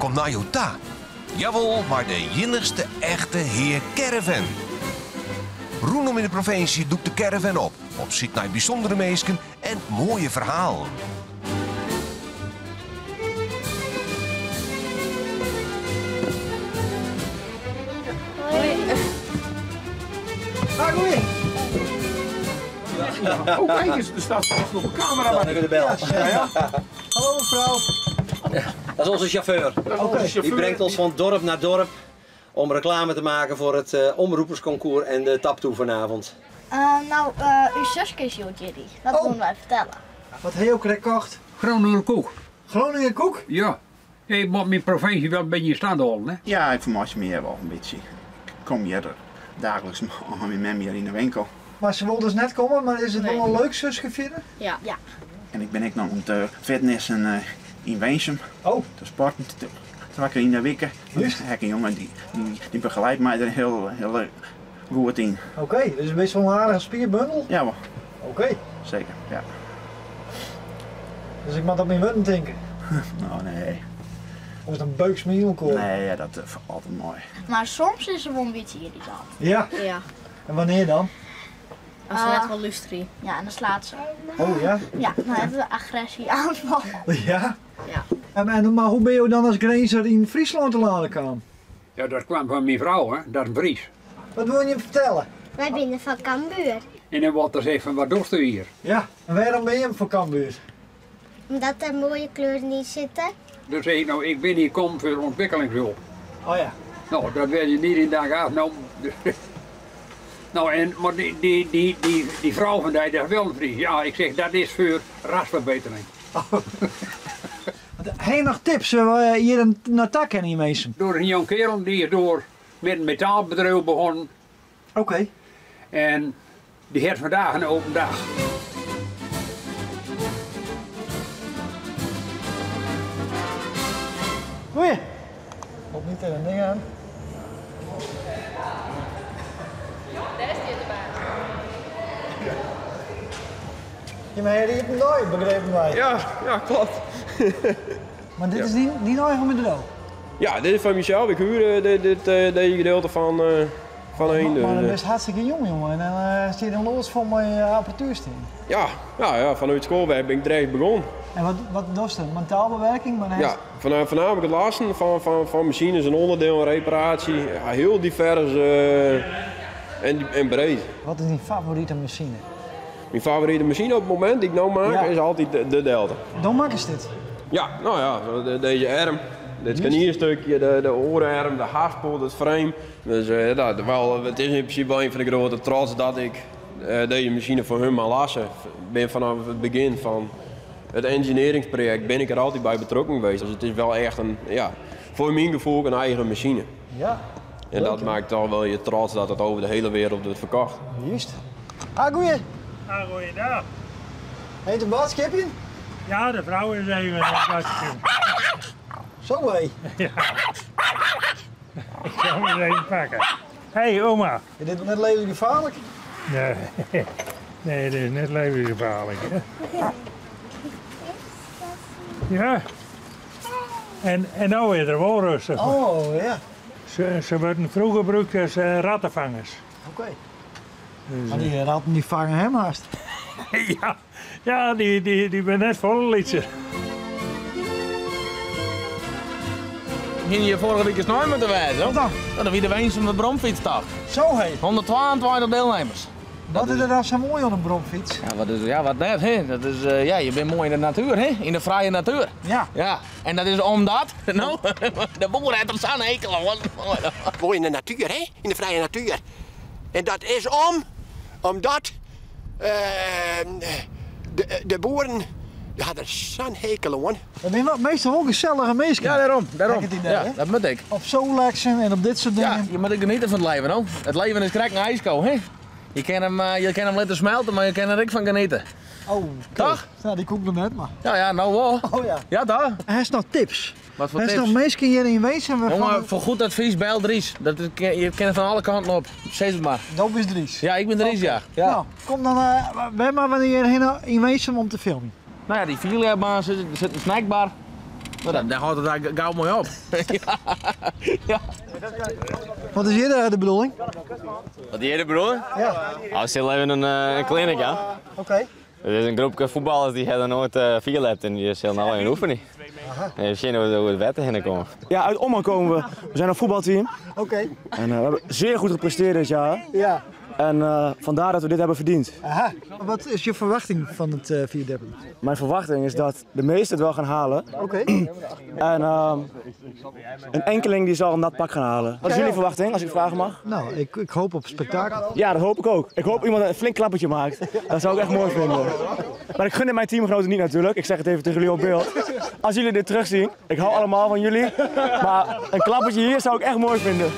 komt nei jo ta. Jawol, mei de iennichste echte Hea Caravan. Rûnom yn de provinsje dûkt de caravan op, op syk nei bysûndere minsken en moaie ferhalen. Oh, kijk eens, er staat zelfs nog een camera bij. de bel. Ja, ja. Hallo mevrouw. Dat is onze chauffeur. Dat is onze chauffeur. Die brengt ons van dorp naar dorp om reclame te maken voor het eh, omroepersconcours en de taptoe vanavond. Nou, ús suske is hjoed jierdei. Dat woene wy fertelle. Wat ha jo krekt kocht? Groninger koek. Groninger koek? Ja. Ik moet mijn provincie wel een beetje in stand houden, hè? Ja, ik fermeitsje my hjir wol in bytsje. Ik kom hjir daagliks mei myn mem hjir yn de winkel. Mar se wol dus net komme, mar is it wol in leuk suske fierder? Ja. En ik bin ek noch oan it fitnessen yn Winsum. Oh. Te sporten twa kear yn de wike. Juist. Dêr ha ik in jonge dy begeleidt my der hiel goed yn. Oké, dus bist wol in aardige spierbundel? Jawol. Oké. Seker, ja. Dus ik moat op myn wurden tinke? No, nee. Of is dan beukst my yn elkoar? Nee, dat falt mei. Mar soms is se wol in bytsje yrritant. Ja? Ja. En wannear dan? As se net wol lústerje. Ja, en dan slaat se. Oh ja? Ja, dan hat se agresje-oanfal. Ja? Ja. En, mar hoe binne jo dan as Grinzer yn Fryslân telâne kaam? Ja, dat kwam fan myn frou, hè, dat is in Fries. Wat woene jim fertelle? Wy binne fan Cambuur. En dan wordt er gezegd van wat dochsto hjir? Ja, en wêrom binne jim fan Cambuur? Omdat der moaie kleuren yn sitte. Doe sei ik, no, ik bin hjir kommen foar ûntwikkelingshulp. Oh ja. No, dat werd je niet in dank afgenomen. No, en, mar dy, dy, dy, dy, dy frou fan dy, dat is wel in Fries. Ja, ik zeg, dat is foar rasferbetering. Ha je noch tips wêr't je hjir nei ta kinne yn Winsum? Dêr is in jong kerel, dy is dêr met in metaalbedriuw begonnen. Oké. En dy hat vandaag in open dag. Goeie. Op niet tegen een ding aan. Dêr stiet de baas. Jim hawwe hjir iepen dei, begrepen wy. Ja, ja klopt. Mar dit is dyn, dyn eigen bedriuw? Ja, dit is fan mysels. Ik huur dit, dit, deze gedeelte fan, fan een. Mar dan bist hartstikke jong, jongen. En dan stean je in loads fol mei apparatuer stean. Ja, ja, ja, vanuit skoalwerk bin ik direkt begûn. En wat, wat dochst dan? Metaalbewerking? Mar Ja, voornamelijk het lassen van machines en onderdelen, reparatie. Ja, heel divers en breed. Wat is dyn favorite masine? Myn favorite masine op it momint dy't ik no mak Ja. is altyd de Delta. Do makkest dit? Ja, no ja, deze earm, dit skarnierstukje, de oare earm, de haspel, it frame. Dus dat, wel, it is yn prinsipe wol ien fan de grutte trots dat ik deze masine foar hun mei lasse. Ik bin fanôf it begjin fan it engineeringsprojekt bin ik der altyd by betrokken west. Dus it is wol echt in, ja, foar myn gefoel in eigen masine. Ja. En dat makket toch wol je trots dat it over de hiele wereld wurdt ferkocht. Juist. Ah, goeie. Ah, goeiedag. Heet een boadskipje? Ja, de frou is even een boadskip. Zo hé. Ja. Ik zal hem eens even pakken. Hey, oma. Is dit net levensgevaarlijk? Nee, nee, dit is net levensgevaarlijk. Hè? Ja. En no is er wol rêstich. Oh ja. Se wurden froeger brûkt as rattenfangers. Oké. Mar dy ratten dy fange him hast. Ja, ja dy binne net folle lytser. Hiene je foarige wike snein moatte wêze. Wat dan? No, dan wie de Winsumer bromfytstocht. Zo hé. 122 deelnemers. Wat is der dan sa moai oan in bromfyts? Ja, wat is, ja, wat net, hè? Dat is, ja, je bent moai yn de natuer, hè? Yn de frije natuer. Ja. Ja. En dat is omdat, no, de boer hat der sa'n hekel oan. Moai yn de natuer, hè? Yn de frije natuer. En dat is om, omdat de boeren die ha der sa'n hekel oan. Dat binne meastal wol gesellige minsken. Ja, dêrom. Dêrom. Heb ik it idee, Ja, hè? dat moat ik. Op solexen en op dit soart Ja, dingen. je moat ek geniete fan it leven, no. It leven is krekt in ijsko, hè? Je kin him, je kin him litte smelte, mar je kin der ek fan geniete. Oh, oké. Toch? Nou, dy koe ik noch net, mar. Ja, ja, no wol. Oh ja. Ja, toch? Hast noch tips? Wat foar Hast tips? noch minsken hjir yn Winsum wêrfan Jonge, foar goed advys, bel Dries. Dat is, je kin fan alle kanten op. Sis it mar. Do bist Dries? Ja, ik bin Dries, ja. Ja. Nou, kom dan wer mar wannear hinne yn Winsum om te filmjen. No ja, dy fierljepbaan sit, der sit in snackbar. No, dan hâldt it daar gau moai op. ja. Wat is hjir de bedoeling? Wat is hjir de bedoeling? Ja. Oh, we sille even in clinic ja. Oké. Het is in groepke fuotballers dy't ha noch noait uh, fierljept en dy sille no even oefenje. Even sjen hoe we it wetter hinne komme. Ja, uit Ommen komen we. We zijn een voetbalteam. Oké. En we hebben zeer goed gepresteerd dit jaar. Ja. En vandaar dat we dit hebben verdiend. Aha. Wat is je verwachting van het fierljeppen? Mijn verwachting is dat de meesten het wel gaan halen. Oké. En een enkeling die zal een nat pak gaan halen. Wat is jullie verwachting, als ik vragen mag? Nou, ik hoop op spektakel. Ja, dat hoop ik ook. Ik hoop iemand een flink klappertje maakt. Dat zou ik echt mooi vinden. Maar ik gun het mijn teamgenoten niet natuurlijk. Ik zeg het even tegen jullie op beeld. Als jullie dit terugzien, ik hou allemaal van jullie. Maar een klappertje hier zou ik echt mooi vinden.